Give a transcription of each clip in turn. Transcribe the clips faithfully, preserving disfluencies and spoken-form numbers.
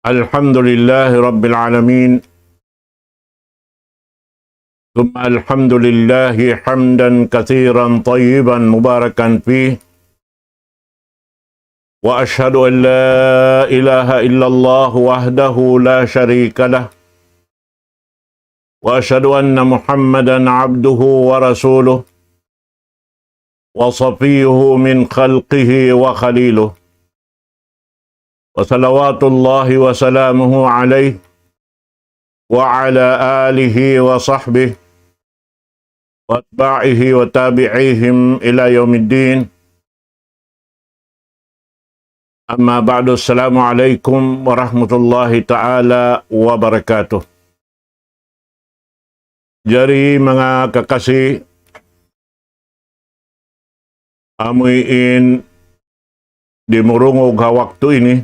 الحمد لله رب العالمين، ثم الحمد لله حمدا كثيرا طيبا مباركا فيه، وأشهد أن لا إله إلا الله وحده لا شريك له، وأشهد أن محمدا عبده ورسوله وصفيه من خلقه وخليله، وصلوات الله وسلامه عليه وعلى آله وصحبه وأتباعه وتابعيهم إلى يوم الدين. أما بعد، السلام عليكم ورحمة الله تعالى وبركاته. Jari manga kakasi, amuin dimurungug ha waktu ini,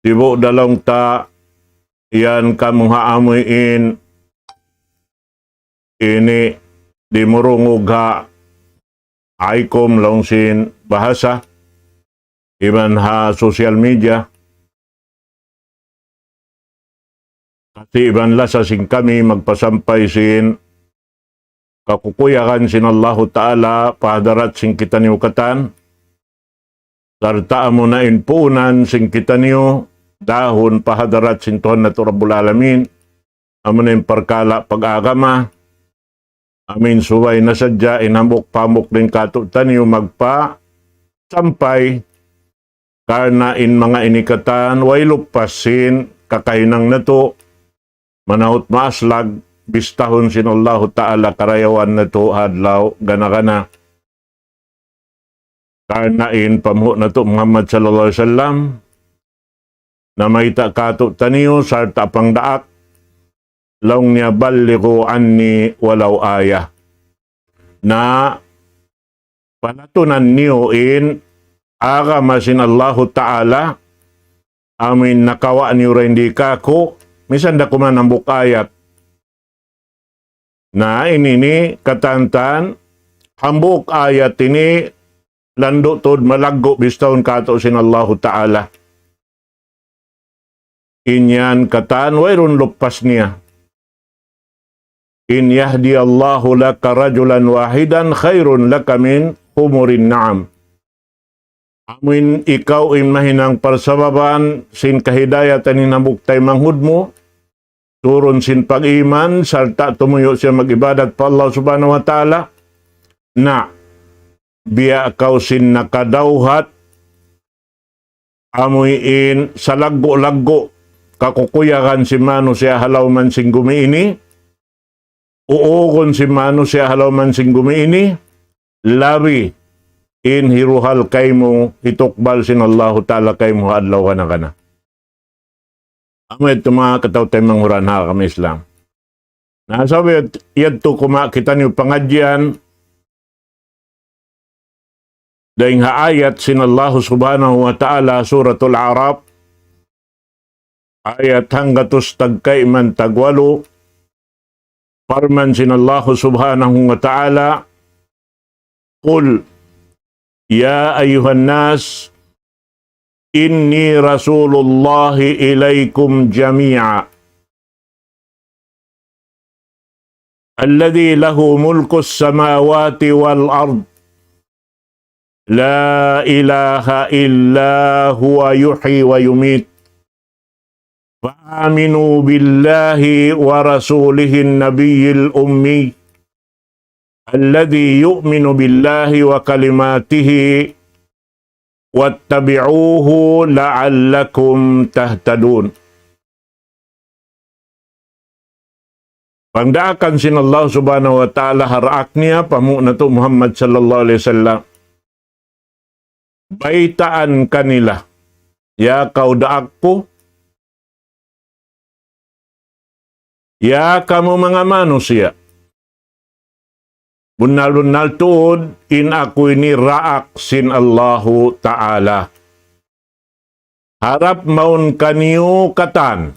sibu' da laung ta yan kamu ha amuin ini dimurungug ha aykum laung sin bahasa, iban ha social media. Kasi iban lasa sin kami magpasampay sin kakukuyagan sin Allahu Ta'ala pa hadarat sin kitaniyu katan, sarta' amuna in puunan sin kitaniyu dahun pa hadarat sin Tuhan natu' Rabbul Alamin, amuna in parkala' pag-agama, amuin subay na sadja in hambuuk-hambuuk dayn kātu'niyu magpasampay, karna' in manga ini katan way lupas sin kakahinang natu', manahut maaslag, bistahun sin Allahu Ta'ala karayawan natu' ha adlaw gana-gana. Karna' in panghu' natu' Muhammad sallallahu alayhi wasallam, namayta' kātu'niyu sarta' pangdaak, laung niya, بلغوا عني ولو آية. Na palatunan niyu in agama sin Allahu Ta'ala, amuin nakawa' niyu dayn di kāku', misan da kuman hambuuk ayat. Na ini ini katan-katan, hambuuk ayat ini landu' tuud malaggu' bistahun kātu' sin Allahu Ta'ala. In yan katan wayruun lupas niya. إن يهدي الله لك رجلا واحدا خير لك من حمر النعم. Amuin ikaw in mahinang parsababan sin kahidayatan in hambuuk taymanghud mu, turun sin pag-iman, sarta' tumuyu' siya mag-ibadat pa Allah Subhanahu wa Ta'ala, na biya' kaw sin nakadawhat amuin salaggu'-laggu' kakukuyagan sin manusiya' ha lawm sin gumi ini, uugun sin manusiya' ha lawm sin gumi ini, labi in hiruhal kaymu, hitukbal sin Allahu Ta'ala kaymu ha adlaw gana-gana. Amu yadtu manga kataw-taymanghuran ha agama Islam. Na sabab yad-, yadtu kuma kitaniyu pangadjian, dayng ha ayat sin Allahu Subhanahu wa Ta'ala, Suratul A'raf, ayat hanggatus tagkaiman tagwalu, parman sin Allahu Subhanahu wa Ta'ala, قل يا أيها الناس إني رسول الله إليكم جميعا الذي له ملك السماوات والأرض لا إله إلا هو يحيي ويميت فآمنوا بالله ورسوله النبي الأمي الذي يؤمن بالله وكلماته واتبعوه لعلكم تهتدون. Pangdaakan sin Allah Subhanahu wa Ta'ala ha daak niya, panghu' natu' Muhammad sallallahu alayhi wasallam. Baytaan kanila, ya kaw daak ku, ya kamu manga manusiya'. Bunnal-bunnal tuud in aku ini daak sin Allahu Ta'ala. Harap mawn kaniyu katan.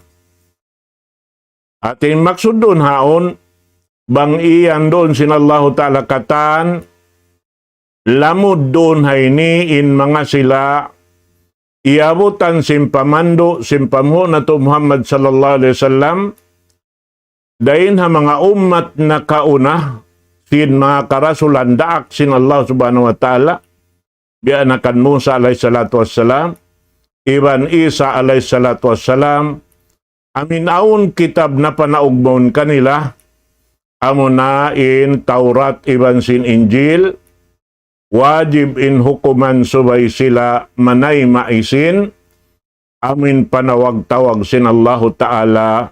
Hati in maksud duun haun, bang iyan duun sin Allahu Ta'ala katan, lamud duun ha ini in manga sila iyabutan sin pamandu' sin panghu' natu' Muhammad sallallahu alayhi wasallam, dayn ha manga ummat nakauna, sin manga karasulan daak sin Allah subhanahu wa ta'ala, biya' na kan Musa alayhi salatu wassalam, iban Isa alayhi salatu wassalam, amuin awn kitab napanaug mawn kanila, amuna in Tawrat iban sin Injil, wajib in hukuman subay sila manayma' isin, amuin panawag-tawag sin Allahu Ta'ala,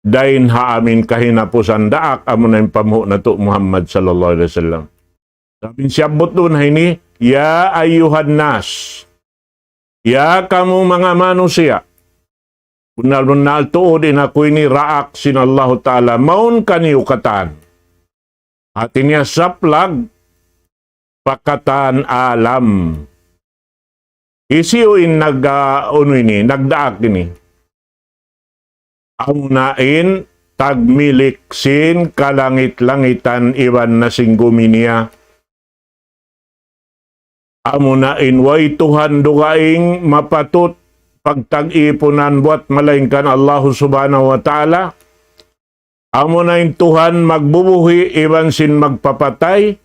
dayn ha amuin kahinapusan daak, amuna in panghu' natu' Muhammad sallallahu alayhi wasallam. Sabab in siyabbut duun ha ini, "Ya ayyuhan nas, ya kamu manga manusiya', bunnal-bunnal tuud in aku ini daak sin Allahu Ta'ala, mawn kaniyu katan." Hati niya saplag pa katan alam. Hisiyu in nag-, ah, unu ini, nagdaak ini? Amuna in tagmilik sin kalangit-langitan iban na sin gumi niya. Amuna in way Tuhan dugaing mapatut pagtag-ipunan buwat malaingkan Allahu subhanahu wa ta'ala. Amuna in Tuhan magbubuhi' iban sin magpapatay.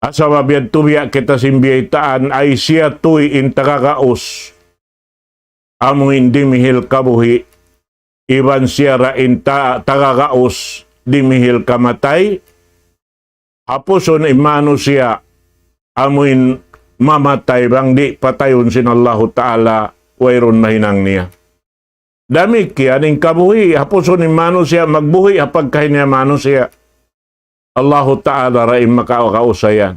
Sabab yadtu biya' kita sin biyaytaan, ay siya tuy in tagagaus amuin dimihil kabuhi', iban siya ra in ta-, tagagaus dimihil kamatay. Hapusun in manusiya' amuin mamatay bang di' patayun sin Allahu Ta'ala, wayruun mahinang niya. Damikkiyan in kabuhi', hapusun in manusiya' magbuhi' ha pagkahi niya manusiya'. Allahu Ta'ala ra in makakausayan.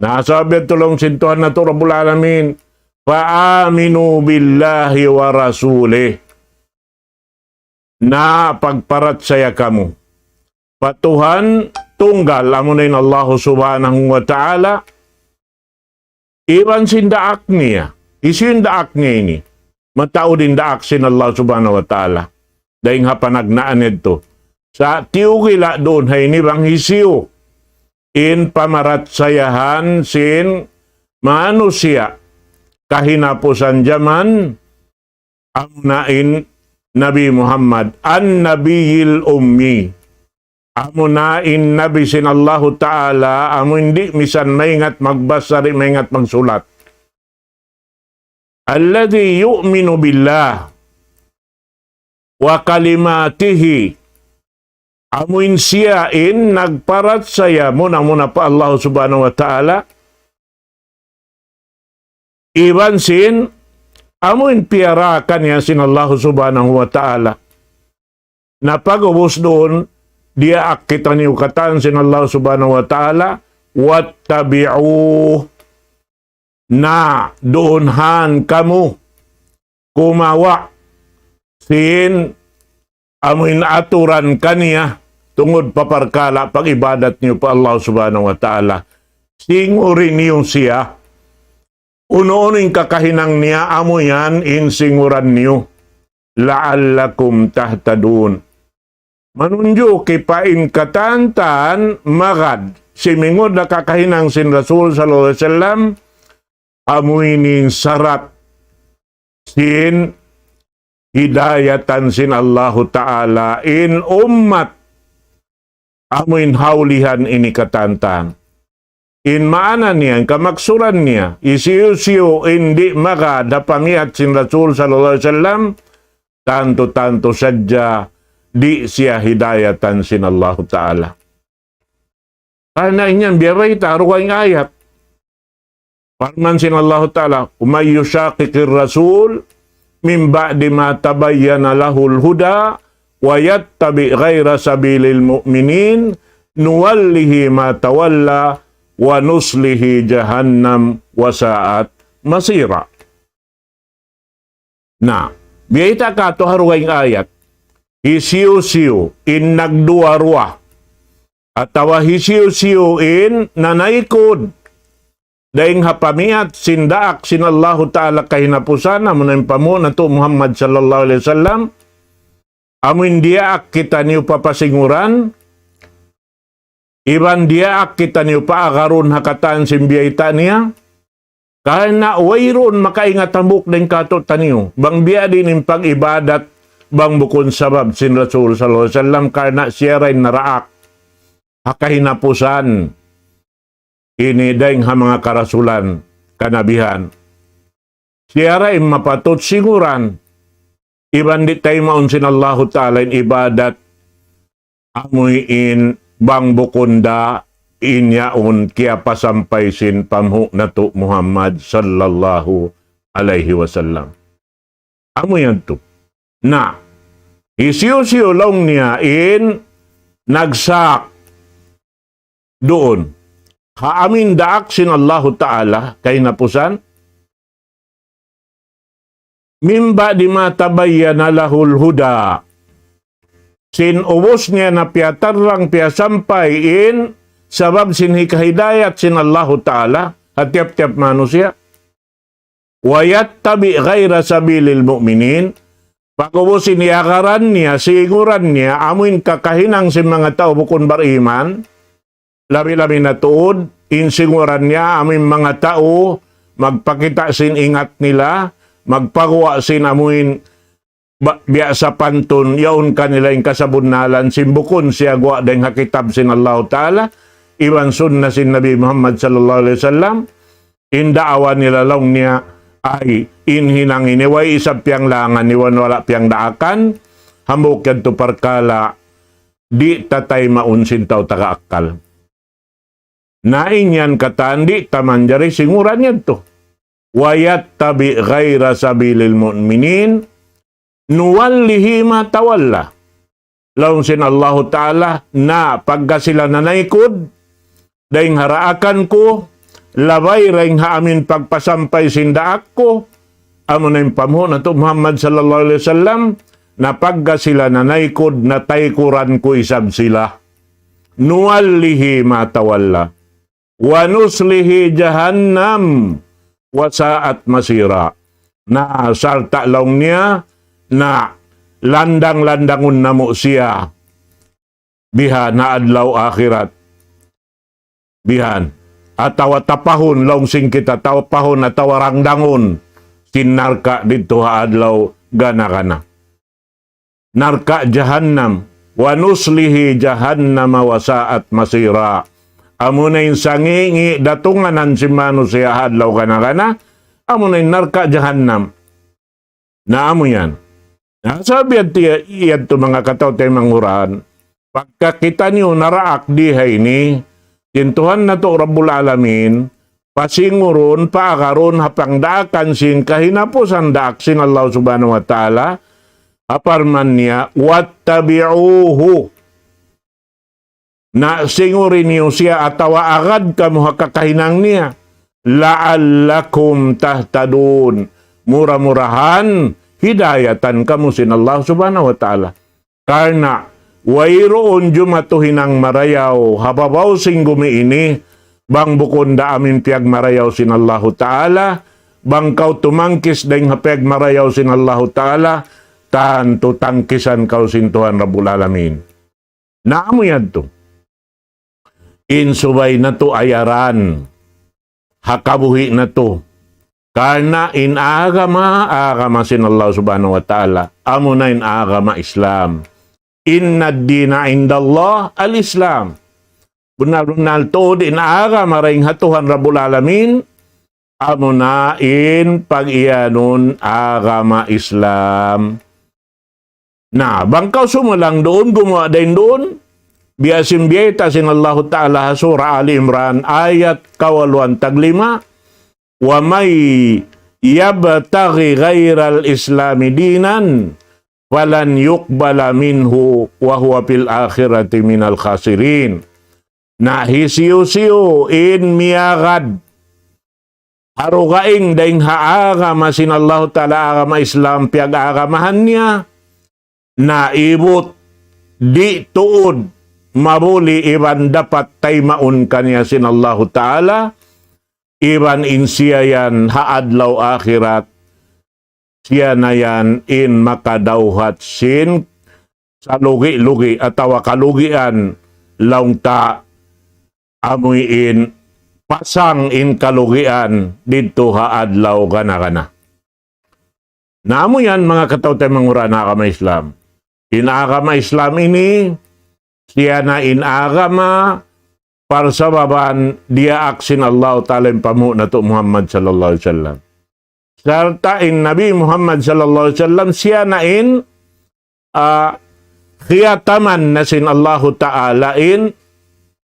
Na, sabab yadtu laung sin Tuhan natu' Rabbul Alamin, "Fa aminu billahi wa rasulih." Na pagparachaya kamu pa Tuhan tunggal, amuna in Allahu subhanahu wa ta'ala, iban sin daak niya. Hisiyu in daak niya ini? Mataud in daak sin Allah subhanahu wa ta'ala. Dayn ha panagnaan yadtu. Sa' tiyugila' duun ha ini bang hisiyu in pamarachayahan sin manusiya' kahinapusan jaman, amuna in Nabi Muhammad, an-Nabiyil Ummi. Amuna in Nabi sin Allahu Ta'ala, amuin di' misan maingat magbasa, di' maingat magsulat. Alladhi yu'minu billah wa kalimatihi. Amuin siya in nagparachaya muna-muna pa Allah subhanahu wa ta'ala, iban sin amuin piyaraakan niya sin Allah subhanahu wa ta'ala. Na pag'ubus duun, diyaak kitaniyu katan sin Allah subhanahu wa ta'ala, wattabi'u, na duun han kamu kumawa' sin amuin aturan kaniya tungud pa parkala' pag-ibadat niyu pa Allah subhanahu wa ta'ala. Singuri niyu siya, unu-unu in kakahinang niya, amu yan in singuran niyu. La'allakum tahtadun. Manunjuki pa in katan-katan magad simingud ha kakahinang sin Rasul sallallahu alayhi wasallam, amu ini in sarat sin hidayatan sin Allahu Ta'ala in ummat amuin hawlihan ini katan-katan. In maana niya, in kamaksuran niya, hisiyu-siyu in di' magad ha pamiyat sin Rasul sallallahu alayhi wasallam, tantu-tantu sadja di' siya hidayatan sin Allahu Ta'ala. Karna' in yan, biya' bayta' ha dugaing ayat. Parman sin Allahu Ta'ala, ومن يشاقق الرسول من بعد ما تبين له الهدى ويتبع غير سبيل المؤمنين نوله ما تولى ونصله جهنم وساءت مصيرا. Na, biya' bayta' katu' ha dugaing ayat, hisiyu-siyu in nagduwa-ruwa, atawa hisiyu-siyu in nanaykud dayn ha pamiyat sin daak sin Allahu Ta'ala kahinapusan, amuna in panghu' natu' Muhammad sallallahu alayhi wasallam, amuin diyaak kitaniyu papasinguran, iban diyaak kitaniyu paagarun ha katan sin biyayta' niya, Karna' wayruun makaingat hambuuk dayn kātu'niyu bang biya' diin in pag-ibadat bang bukun sabab sin Rasul sallallahu alayhi wasallam, karna' siya ra in naraak ha kahinapusan ini dayn ha manga karasulan, kanabihan. Siya ra in mapatut singuran. Iban di' taymaun sin Allahu Ta'ala in ibadat, amuin bang bukun da in yaun kiyapasampay sin panghu' natu' Muhammad sallallahu alayhi wasallam. Amu yan tu. Na, hisiyu-siyu laung niya in nagsak duun ha amin daak sin Allahu Ta'ala kahinapusan, من بعد ما تبين له الهدى. Sin ubus niya na piyatarrang, piyasampay in sabab sin hikahidayat sin Allahu Ta'ala ha tiyap-tiyap manusiya'. ويتبع غير سبيل المؤمنين. Pag'ubus in iyagaran niya, singuran niya, amuin kakahinang sin manga tau bukun bariman, labi-labi na tuud, in singuran niya, amuin manga tau, magpakita' sin ingat nila, magpaguwa' sin amuin ba-, biya' sapantun, yaun kanila in kasabunnalan, sin bukun siya guwa' dayn ha kitab sin Allahu Ta'ala, iban sunna sin Nabi Muhammad sallallahu alayhi wasallam, in daawa nila laung niya, ay, in hinang ini, way isab piyanglangan, iban wala' piyangdaakan, hambuuk yan tu parkala', di' tataymaun sin tau taga akkal. Na in yan katan di' ta manjari singuran yan tu. ويتبع غير سبيل المؤمنين نوله ما تولى. Laung sin Allahu Ta'ala, na pagka sila nanaykud, dayn ha daakan ku, labay dayn ha amin pagpasampay sin daak ku, amuna in panghu' natu' Muhammad sallallahu alayhi wasallam, na pagka sila nanaykud, na taykuran ku isab sila. نوله ما تولى ونصله جهنم وساءت مصيرا. Na sarta' laung niya, na landang-landangun namu' siya bihan ha adlaw akhirat. Bihan. Atawa tapahun, laung sin kita, tapahun atawa rangdangun sin narka' didtu ha adlaw gana-gana. Narka' jahannam. ونصله جهنم وساءت مصيرا. Amuna in sangi'-ngi' datunganan sin manusiya' ha adlaw gana-gana, amuna in narka' jahannam. Na amu yan. Na, sabab yadtu, yadtu manga kataw-taymanghuran, pagka kitaniyu naraak di ha ini, sin Tuhan natu' Rabbul Alamin, pasingurun, paagarun, ha pangdaakan sin kahinapusan daak sin Allah Subhanahu wa Ta'ala, ha parman niya, واتبعوه. Na singuri niyu siya atawa agad kamu ha kakahinang niya. لعلكم تهتدون. Mura-murahan hidayatan kamu sin Allah Subhanahu wa Ta'ala. Karna' wayruun jumatu hinang marayaw ha babaw sin gumi ini, bang bukun da amin piyagmarayaw sin Allahu Ta'ala, bang kaw tumangkis dayn ha piyagmarayaw sin Allahu Ta'ala, tantu tangkisan kaw sin Tuhan Rabbul Alamin. Na amu yadtu. In subay natu' ayaran ha kabuhi' natu. Karna' in agama, agama sin Allah Subhanahu wa Ta'ala. Amuna in agama Islam. إن الدين عند الله الإسلام. Bunnal-bunnal tuud in agama dayn ha Tuhan Rabbul Alamin, amuna in pag-iyanun agama Islam. Na, bang kaw sumulang duun, gumuwa' dayn duun, biya' sin biyayta' sin Allahu Ta'ala ha Surah Ali Imran, ayat kawaluan tag lima, ومن يبتغ غير الإسلام دينا فلن يقبل منه وهو في الآخرة من الخاسرين. Na hisiyu-siyu in miyagad ha dugaing dayn ha agama sin Allahu Ta'ala, agama Islam, piyag-agamahan niya, na ibut di' tuud mabuli' iban dapat taymaun kaniya sin Allahu Ta'ala, iban in siya yan ha adlaw akhirat, siya na yan in makadawhat sin salugi-lugi atawa kalugian laung ta amuin pasang in kalugian didtu ha adlaw gana-gana. Na amu yan, manga kataw-taymanghuran ha agama Islam. In agama Islam ini, siya na in agama parsababan diyaak sin Allahu Ta'ala in panghu' natu' Muhammad sallallahu alayhi wasallam. Sarta' in Nabi Muhammad sallallahu alayhi wasallam, siya na in, ah, khiyataman na sin Allahu Ta'ala in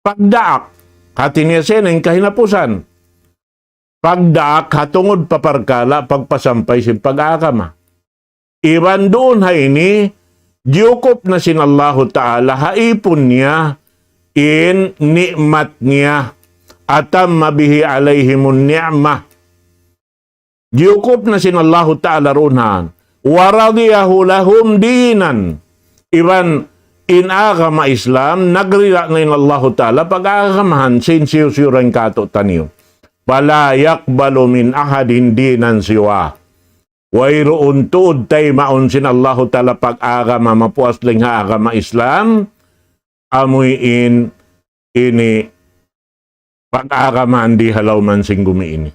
pagdaak. Hati niya siya na in kahinapusan. Pagdaak ha tungud pa parkala' pagpasampay sin pag-agama. Iban duun ha ini, diyukup na sin Allahu Ta'ala ha ipun niya in ni'mat niya. أتم به عليهم النعمة. Diyukup na sin Allahu Ta'ala duun ha yan. ورضيه لهم دينا. Iban in agama Islam, nagrida na in Allahu Ta'ala pag-agamahan sin hisiyu-siyu dayn kātu'niyu. فلا يقبل من أحد دينا سواه. Wayruun tuud taymaun sin Allahu Ta'ala pag-agama mapuas dayn ha agama Islam, amuin ini pag-agamahan di ha lawm sin gumi ini.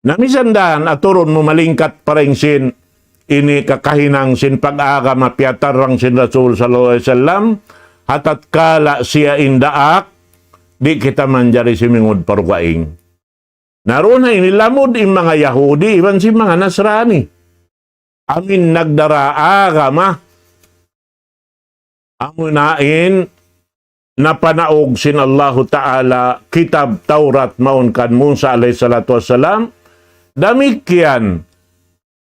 Na misan da aturun mu malingkat pa dayn sin ini kakahinang sin pag-agama piyatarrang sin Rasul sallallahu alayhi wasallam, ha tatkala siya in daak, di' kita manjari simingud pa dugaing. Na duun ha ini lamud in manga Yahudi, iban sin manga Nasrani. Amuin nagdara agama. Amuna in napanaug sin Allahu Ta'ala kitab Tawrat mawn kan Musa alayhi salatu wassalam. Damikkiyan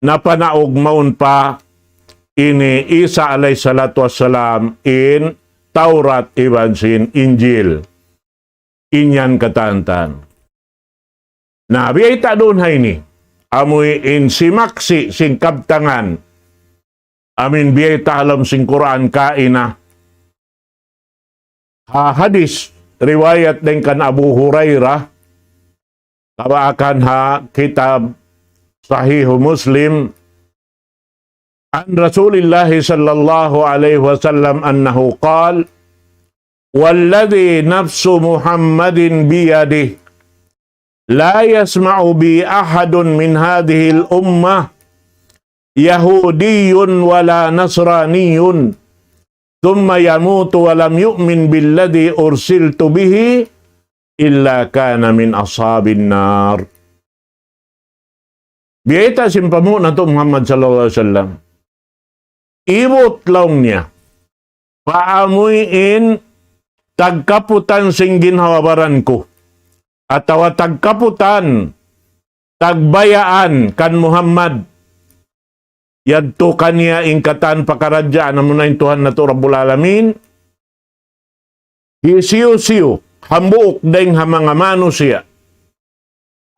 napanaug mawn pa ini Isa alayhi salatu wassalam in Tawrat iban sin Injil. In yan katan-katan. Na, biyayta' duun ha ini. Amuin simaksi' sin kabtangan. Amuin biyayta' ha lawm sin Qur'an kaina. Ha hadis, riwayat dayn kan Abu Hurairah, tabaakan ha kitab Sahih Muslim, عن رسول الله صلى الله عليه وسلم أنه قال: والذي نفس محمد بيده لا يسمع بي أحد من هذه الأمة يهودي ولا نصراني ثم يموت ولم يؤمن بالذي أرسلت به إلا كان من أصحاب النار. Biyayta' sin panghu' natu' Muhammad sallallahu alayhi wasallam. Ibut laung niya. Paamuin tagkaputan sin ginhawa-baran ku. Atawa tagkaputan, tagbayaan kan Muhammad. Yadtu kaniya in katan pakaradjaan amuna in Tuhan natu' Rabbul Alamin. Hisiyu-siyu, hambuuk dayn ha manga manusiya'.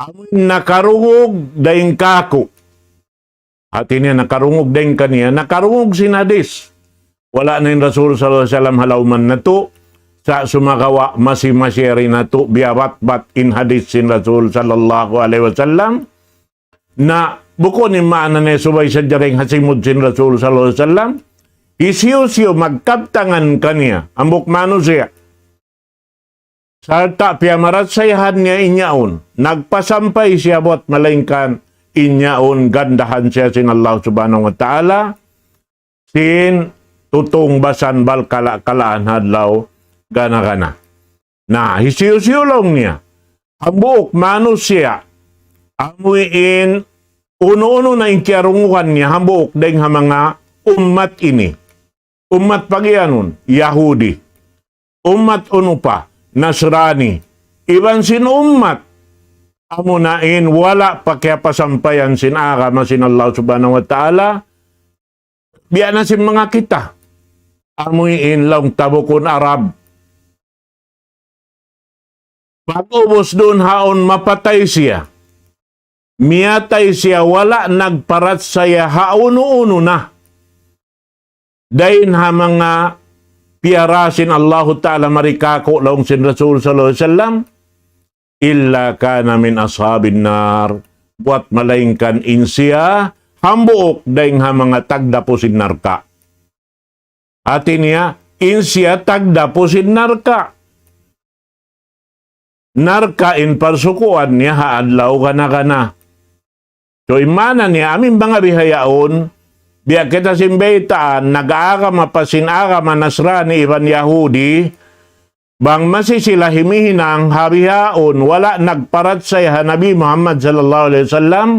Amuin nakarungug dayn kāku'. Hati niya nakarungug dayn kaniya, nakarungug sin hadis. Wala' na in Rasul sallallahu alayhi wasallam ha lawm natu', sa' sumagawa' masi-masi yari natu', biyabatbat in hadis sin Rasul sallallahu alayhi wasallam. Na, bukun in maana niya subay sadja dayn ha simud sin Rasul sallallahu alayhi wasallam. Hisiyu-siyu magkabtangan kaniya, hambuuk manusiya'. Sarta' piyamarasayahan niya in yaun. Nagpasampay siya buwat malaingkan in yaun gandahan siya sin Allah Subhanahu wa Ta'ala. Sin tutungbasan balkala'-kalaan ha adlaw gana-gana. Na, hisiyu-siyu laung niya. Hambuuk manusiya'. Amuin unu-unu na in kiyarungugan niya. Hambuuk dayn ha manga ummat ini. Ummat pagiyanun, Yahudi. Ummat unu pa, Nasrani. Iban sin ummat. Amuna in wala' pa kiyapasampayan sin agama sin Allah Subhanahu wa Ta'ala. Biya' na sin manga kita. Amuin laung ta bukun Arab. Pag'ubus duun haun mapatay siya. Miyatay siya wala' nagparachaya ha unu-unu na. Dayn ha manga piyara sin Allahu Ta'ala mari kāku' laung sin Rasul sallallahu alayhi wasallam. إلا كان من أصحاب النار. Buwat malaingkan in siya hambuuk dayn ha manga tagdapu sin narka'. Hati niya, in siya tagdapu sin narka'. narka' in parsukuan niya ha adlaw gana-gana. So, in maana niya, amu in manga bihaun, biya' kita sin baytaan, nag-agama pa sin agama Nasrani iban Yahudi, bang masi sila himihinang ha bihaun, wala' nagparachaya ha Nabi Muhammad sallallahu alayhi wasallam,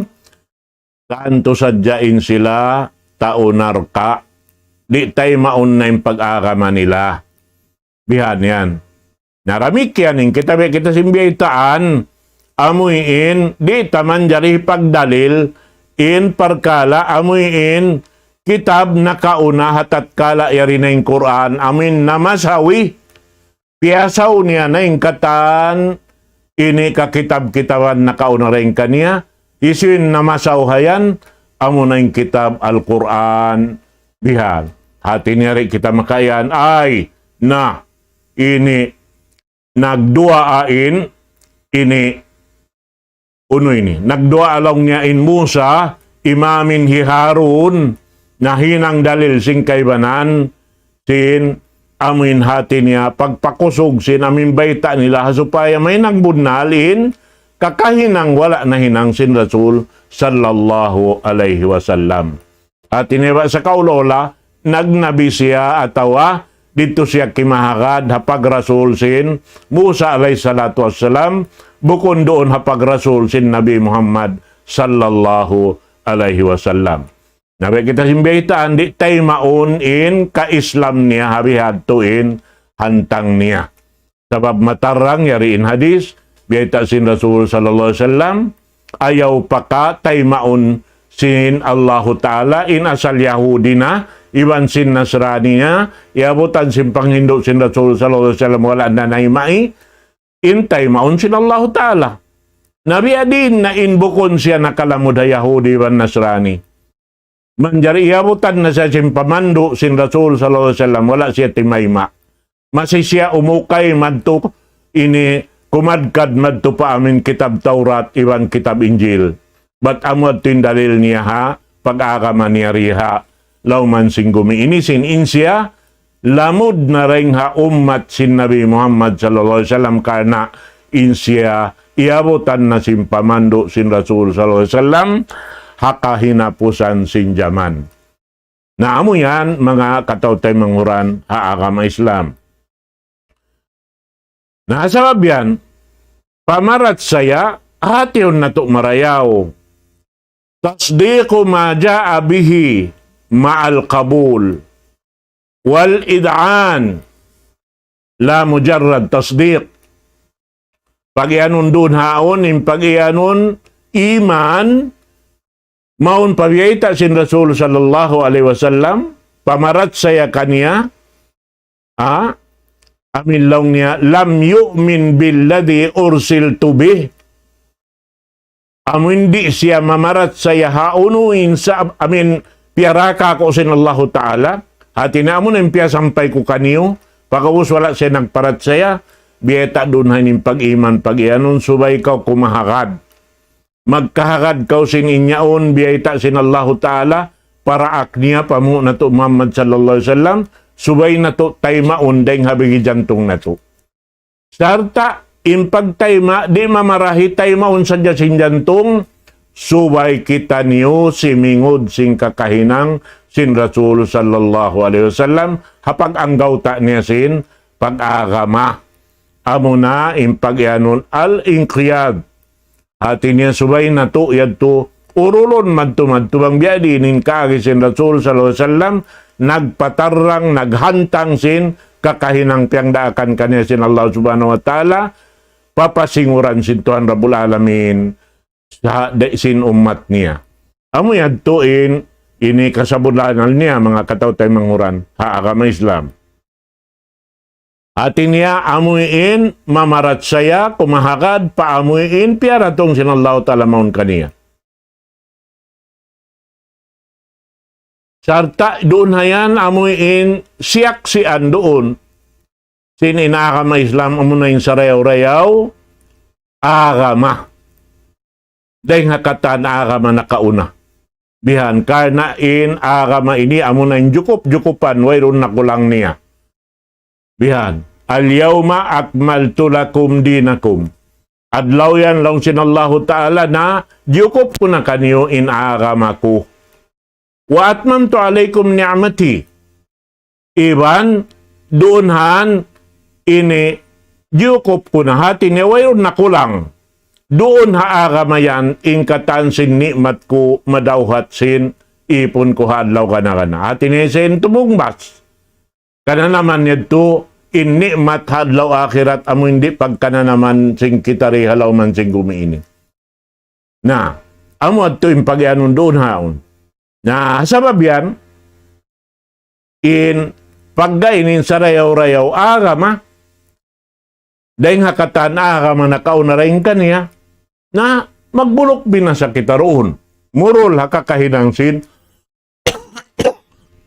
tantu sadja in sila tau narka', di' taymaun na in pag-agama nila. Bihan yan. Na damikkiyan in kita biya' kita sin baytaan, amu in, di' ta manjari pagdalil, in parkala', amu in, kitab nakauna ha tatkala yari na in Qur'an, amu in namasawi, piyasaw niya na in katan, ini kakitab-kitaban nakauna dayn kaniya, hisiyu in namasaw ha yan, amu na in kitab Al-Qur'an, bihan. Hati niya di' kita makaiyan, ay, na, ini, nagduwaa in, ini, unu ini, nagduwaa laung niya in Musa, imamin hi Harun, nahinang dalil sin kaibanan, sin amu in hati niya, pagpakusug sin amu in bayta' nila, ha supaya mahinang bunnal in, kakahinang wala' nahinang sin Rasul, sallallahu alayhi wasallam. Hati niya ba sa kaula-ula, nagnabi siya atawa didtu siya kimahagad ha pagrasul sin Musa alayhi salatu wassalam, bukun duun ha pagrasul sin Nabi Muhammad sallallahu alayhi wasallam. Na biya' kita sin baytaan, di' taymaun in ka-Islam niya ha bihadtu in hantang niya. Sabab matarrang yari in hadis, biyayta' sin Rasul sallallahu alayhi wasallam, ayaw paka taymaun sin Allahu Ta'ala, in asal Yahudi na, iban sin Nasrani na, iyabutan sin panghindu' sin Rasul sallallahu alayhi wasallam, wala' na naimai, in taymaun sin Allahu Ta'ala. Na biya' diin na in bukun siya nakalamud ha Yahudi iban Nasrani. Manjari iyabutan na siya sin pamandu' sin Rasul sallallahu alayhi wasallam, wala' siya timayma'. Masi siya umukay madtu ini kumadkad madtu pa amu in kitab Taurat iban kitab Injil. Bat amu yadtu in dalil niya ha pag-agama niya di ha lawm sin gumi ini sin in siya lamud na dayn ha ummat sin Nabi Muhammad sallallahu alayhi wasallam karna' in siya iyabutan na sin pamandu' sin Rasul sallallahu alayhi wasallam ha kahinapusan sin jaman. Na amu yan, manga kataw-taymanghuran ha agama Islam. Na sabab yan, pamarachaya, hatiun natu' marayaw. تصديق ما جاء به مع القبول والإذعان لا مجرد تصديق. Pag-iyanun duun haun, in pag-iyanun iman, mawn pa biyayta' sin Rasul sallallahu alayhi wasallam, pamarachaya kaniya, ha? Amu in laung niya, لم يؤمن بالذي أرسلت به. Amu in di' siya mamarachaya ha unu in sa-, amu in piyaraak aku sin Allahu Ta'ala, hati niya amu na in piyasampay ku kaniyu, pag'ubus wala' siya nagparachaya, biyayta' duun ha ini in pag-iman, pag-iyanun, subay kaw kumahagad. Magkahagad kaw sin in yaun, biyayta' sin Allahu Ta'ala, paraak niya pa Muhammad sallallahu alayhi wasallam, subay natu' taymaun dayn ha bigi jantung natu'. Sarta' in pagtayma', di' mamarahi taymaun sadja sin jantung, subay kitaniyu simingud sin kakahinang sin Rasul sallallahu alayhi wasallam, ha pag-anggawta' niya sin pag-agama. Amu na in pag-iyanun al-inqiyad. Hati niya subay natu' yadtu urulun madtu-madtu bang biya' diin in kaagi sin Rasul sallallahu alayhi wasallam, nagpatarrang, naghantang sin kakahinang piyangdaakan kaniya sin Allah Subhanahu wa Ta'ala, papasinguran sin Tuhan Rabbul Alamin, sa-, da-, sin ummat niya. Amu yadtu in, ini kasabulan niya, manga kataw-taymanghuran ha agama Islam. Hati niya, amu in mamarachaya, kumahagad pa amu in piyaratung sin Allahu Ta'ala mawn kaniya. Sarta' duun ha yan, amu in siyaksian duun sin in agama Islam, amu na in sarayaw-rayaw agama. Dayn ha katan agama nakauna. Bihan, karna' in agama ini amu na in jukup-jukupan, wayruun na kulang niya. Bihan, اليوم أكملت لكم دينكم. Adlaw yan laung sin Allahu Ta'ala na jiyukup ku na kaniyu in agama ku. وأتممت عليكم نعمتي. Iban duun han ini jiyukup ku na, hati niya wayruun na kulang. Duun ha agama yan in katan sin ni'mat ku madawhat sin ipun ku ha adlaw gana-gana. Hati niya sin tumungbas. Kananaman yadtu in ni'mat ha adlaw akhirat amu in di' pagkananaman sin kita di ha lawm sin gumi ini. Na, amu yadtu in pagiyanun duun haun. Na, sabab yan, in pagkain in sarayaw-rayaw agama, dayn ha katan agama nakauna dayn kaniya, na magbuluk binasa kita duun. Murul ha kakahinang sin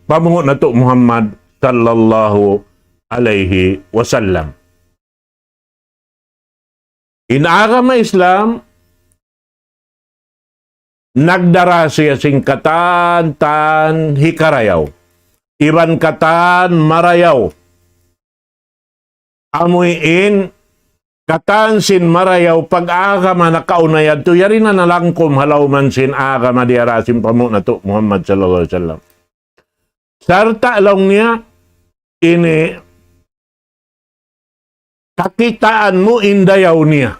pamung natu' Muhammad sallallahu alayhi wasallam. In agama Islam, nagdara siya sin katan-katan hikarayaw. Iban katan marayaw. Amuin katan sin marayaw pag-agama nakauna yadtu, yari na nalangkum ha lawm sin agama diyara sin pamung natu' Muhammad sallallahu alayhi wasallam. Sarta' laung niya, ini kakitaan mu in dayaw niya.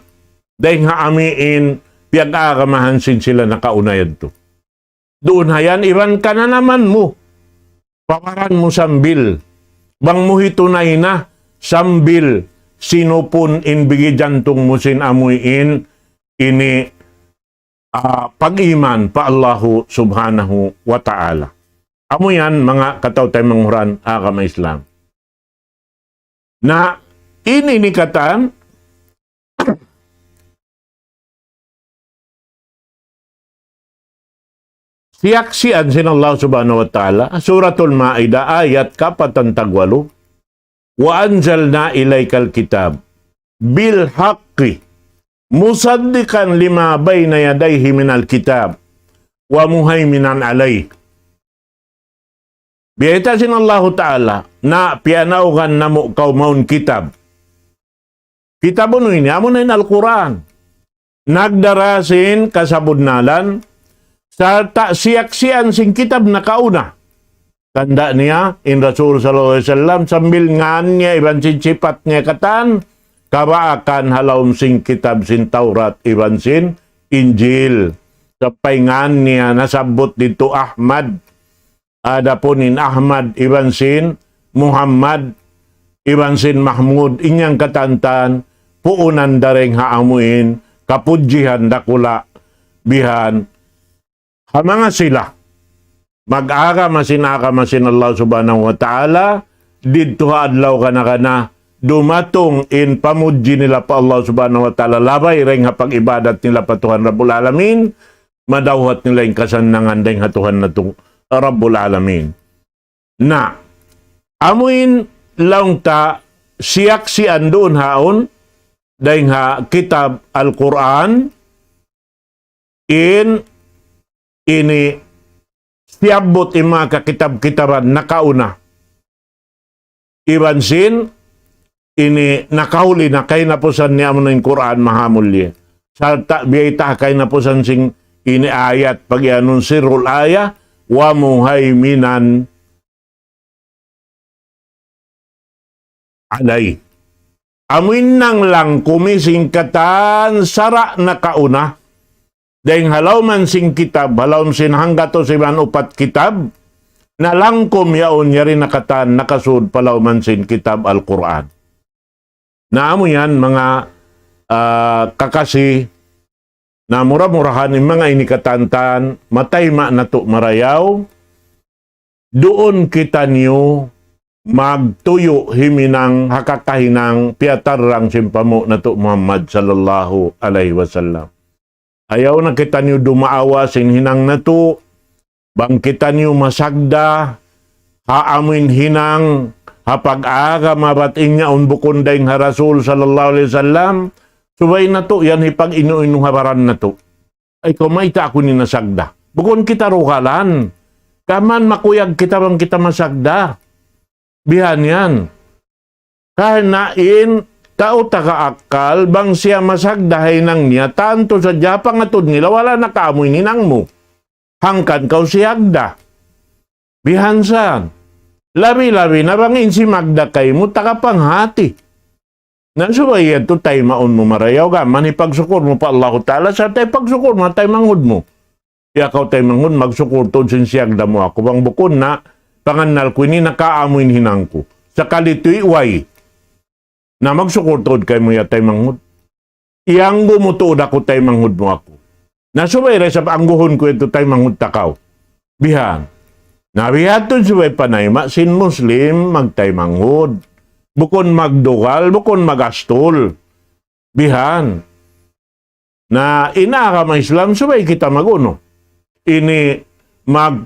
Dayn ha amuin piyag-agamahan sin sila nakauna yadtu. Duun hayan iban kananaman mu. Pawaran mu sambil. Bang mu hitunay na sambil sinupun in bigi jantung mu sin amuin ini, ah, pag-iman pa Allahu Subhanahu wa Ta'ala. Amu yan, manga kataw-taymanghuran agama Islam. Na ini ini katan, siyaksian sin Allah Subhanahu wa Ta'ala, Suratul Ma'idah, ayat kapatan tagwalu, وأنزلنا إليك الكتاب بالحق مصدقا لما بين يديه من الكتاب ومهيمنا عليه. Biyayta' sin Allahu Ta'ala, na piyanaugan namu' kaw mawn kitab. Kitab unu ini, amuna in Al-Qur'an. Nagdara sin kasabunnalan, sarta' siyaksian sin kitab nakauna. Tanda' niya, in Rasul sallallahu alayhi wasallam, sambil ngan niya, iban sin sipat niya katan, kabaakan ha lawm sin kitab sin Tawrat, iban sin Injil. Sampay ngan niya, nasabbut didtu Ahmad. Adapun in Ahmad iban sin Muhammad iban sin Mahmud, in yan katan-katan puunan dayn ha amuin kapudjihan dakula' bihan ha manga sila mag-agama sin agama sin Allah Subhanahu wa Ta'ala, didtu ha adlaw kana-kana dumatung in pamudji nila pa Allah Subhanahu wa Ta'ala, labay dayn ha pag-ibadat nila pa Tuhan Rabbul Alamin, madawhat nila in kasannangan dayn ha Tuhan natu' Rabbul Alamin. Na, amuin laung ta siyaksian duun haun, dayn ha kitab Al-Qur'an, in ini siyabbut in manga kakitab-kitaban nakauna. Iban sin ini nakahuli na kahinapusan niya amuna in Qur'an mahamulliya. Sarta' biyayta' kahinapusan sin ini ayat pagiyanun sirrul ayah, ومهيمنا عليه. Amuin nanglang kumi sin katan sara' nakauna, dayn ha lawm sin kitab, ha lawm sin hanggatus iban upat kitab, nalangkum yaun yari na katan nakasud pa lawm sin kitab Al-Qur'an. Na amu yan, manga, ah, kakasi, na mura-murahan in manga ini katan-katan, matayma' natu' marayaw, duun kitaniyu magtuyu' himinang ha kakahinang piyatarrang sin pamung natu' Muhammad sallallahu alayhi wasallam. Ayaw na kitaniyu dumaawa sin hinang natu', bang kitaniyu masagda, ha amuin hinang, ha pag-agama bat in yaun bukun dayn ha Rasul sallallahu alayhi wasallam, subay natu' yan hipag-inu-inu ha baran natu'. Ay, kaw mayta' aku ini nasagda. Bukun kita rugalan. Kaman makuyag kita bang kita masagda. Bihan yan. Karna' in tau taga akkal, bang siya masagda ha hinang niya, tantu sadja pangatud nila, wala' nakaamu in hinang mu. Hangkan kaw siyagda. Bihan san. Labi-labi na bang in simagda kaymu, taga panghati. Na subay yadtu taymaun mu marayaw, gam, man hipagsukur mu pa Allahu Ta'ala, sa' taypagsukur mu, taymanghud mu. Ya kaw taymanghud, magsukur tuud sin siyagda mu aku. Bang bukun na, pangannal ku ini nakaamu in hinang ku. Sakali tuud way. Na magsukur tuud kaymu ya taymanghud. Iyanggu mu tuud aku taymanghud mu aku. Na subay da isab angguhun ku yadtu taymanghud ta kaw. Bihan. Na bihan tuud subay panayma' sin Muslim magtaymanghud. Bukun magdugal, bukun magastul. Bihan. Na in agama Islam, subay kita mag-unu. Ini mag-,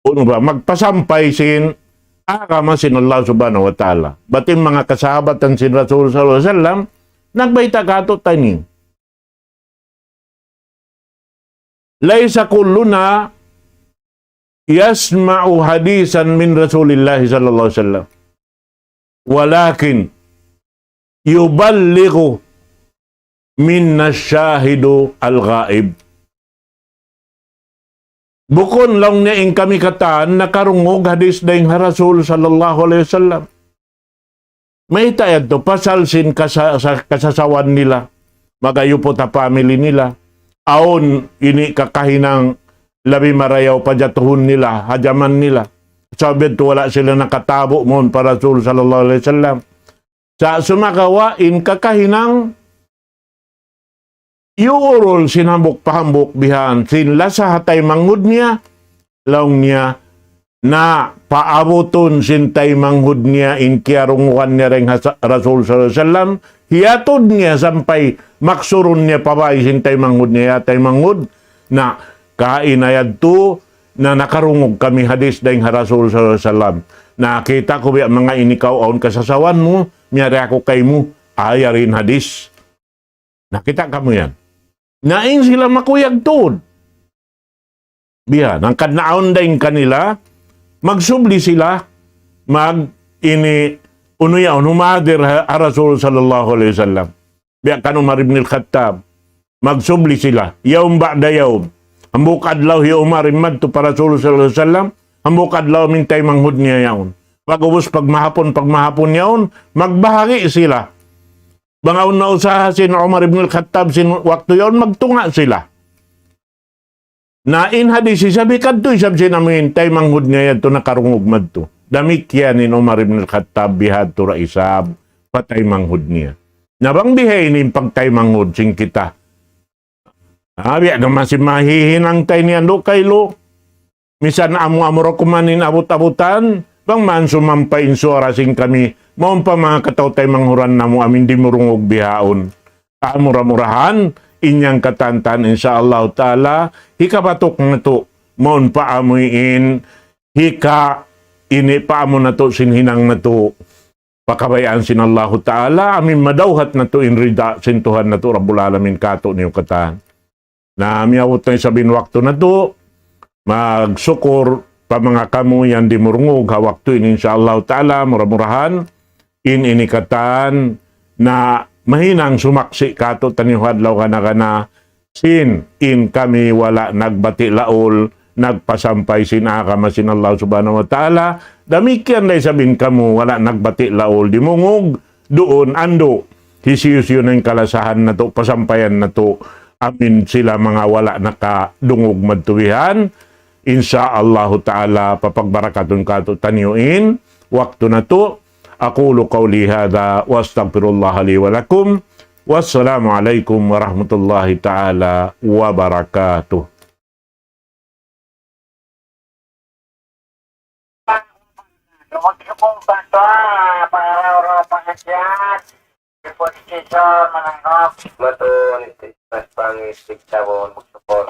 unu ba, magpasampay sin agama sin Allah Subhanahu wa Ta'ala. Bat in manga kasahabatan sin Rasul sallallahu alayhi wasallam, nagbayta' kātu'niyu. ليس كلنا يسمع حديثا من رسول الله صلى الله عليه وسلم، ولكن يبلغ منا الشاهد الغائب. Bukun laung niya in kami katan nakarungug hadis dayn ha Rasul sallallahu alayhi wasallam. Mayta' yadtu pasal sin kasa-, sa-, kasasawan nila. Magayuput ha family nila. Awn ini kakahinang labi marayaw pajatuhun nila, ha jaman nila. Sabab yadtu wala' sila nakatabu' mawn pa Rasul sallallahu alayhi wasallam. Sa' sumagawa' in kakahinang iyuurul sin hambuuk pa hambuuk bihan, sin lasa ha taymanghud niya, laung niya, na paabutun sin taymanghud niya in kiyarungugan niya dayn ha sa-, Rasul sallallahu alayhi wasallam, hiyatud niya sampay maksurun niya pa bāy sin taymanghud niya, ya taymanghud, na kaina yadtu, na nakarungug kami hadis dayn ha Rasul sallallahu alayhi wasallam. Na kita' ku biya' manga ini kaw awn kasasawan mu, miyari aku kaymu, aya yari in hadis. Na kita' kamu yan. Na in sila makuyag tuud. Biya', hangkan na awn dayn kanila, magsubli sila, mag ini, unu yaun, humadir ha, ha Rasul sallallahu alayhi wasallam. Biya' kan Umar ibn al-Khattab, magsubli sila, yawm ba'da yawm. Hambuuk adlaw hi Umar in madtu pa Rasul sallallahu alayhi wasallam, hambuuk adlaw amu in taymanghud niya yaun. Pag'ubus pagmahapun, pagmahapun yaun, magbahagi' sila. Bang awn na usaha sin Umar ibn al-Khattab sin waktu yaun, magtunga' sila. Na in hadis isab hikadtu isab sin amu in taymanghud niya yadtu nakarungug madtu. Damikkiyan in Umar ibn al-Khattab bihadtu da isab pa taymanghud niya. Na bang bihaini in pagtaymanghud sin kita. Biya' da masi mahihinang ta ini andu' kaylu. Misan amu-amu ra kuman in abut-abutan, bang man sumampay in suwara sin kami, mawn pa manga kataw-taymanghuran namu' amu in dimurungug bihaun. Mura-murahan, in yan katantan, insya Allah Ta'ala, hikabatuk natu', mawn pa amu in, hika ini pa amu natu' sin hinang natu'. Pakabayaan sin Allahu Ta'ala, amu in madawhat natu' in rida sin Tuhan natu' Rabbul Alamin kātu'niyu katan. Na miyabut na isab in waktu natu', magsukur pa manga kamu yan dimurungug ha waktu ini, insya Allah Ta'ala, mura-murahan, in ini katan, na mahinang sumaksi' kātu'niyu ha adlaw gana-gana, sin in kami wala' nagbati' laul, nagpasampay sin agama sin Allah Subhanahu wa Ta'ala, damikkiyan da isab in kamu wala' nagbati' laul dimungug, duun andu', hisiyu-siyu na in kalasahan natu', pasampayan natu', amu in sila manga wala' nakadungug madtu bihan, insya Allahu Ta'ala, papagbarakatun kātu'niyu in waktu natu'. أقول قولي هذا وأستغفر الله لي ولكم. والسلام عليكم ورحمة الله تعالى وبركاته. Lumagsumbong pa sa pangaraw-raw pangadjat. Ipon kisa mananggap. Matun, iti, mas pangit, tigtabon, magsukul.